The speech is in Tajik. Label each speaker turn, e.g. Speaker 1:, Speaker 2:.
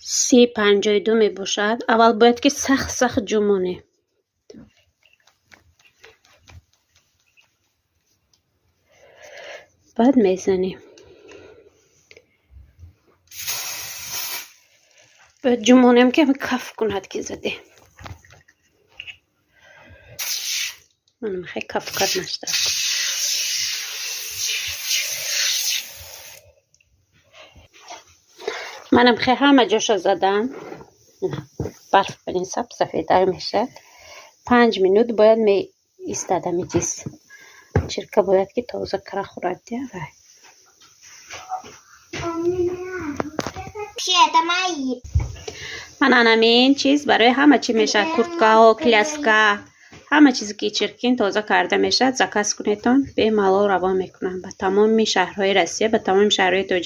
Speaker 1: 30,52 мебошад. Аввал бояд ки сахт сахт ҷумонӣ. Баъд мезанӣ. Бояд ҷумонем, ки каф кунад, ки задӣ. Манам хеле каф кард наштад. Манам хе ҳама ҷоша задам. Барф барин саб сафедар мешавад. 5 минут бояд меистад ҳами чиз. Чирка бояд ки тоза кара хӯрад дия вай.
Speaker 2: Вообще, это мои.
Speaker 1: Ман анамин чиз барои ҳама чӣ мешавад: курткаҳо, коляска, ҳама чизе ки чиркин тоза карда мешавад. Заказ кунедтон, бемалол равон мекунам ба тамоми шаҳрҳои Россия, ба тамоми шаҳрҳои Тоҷикистон.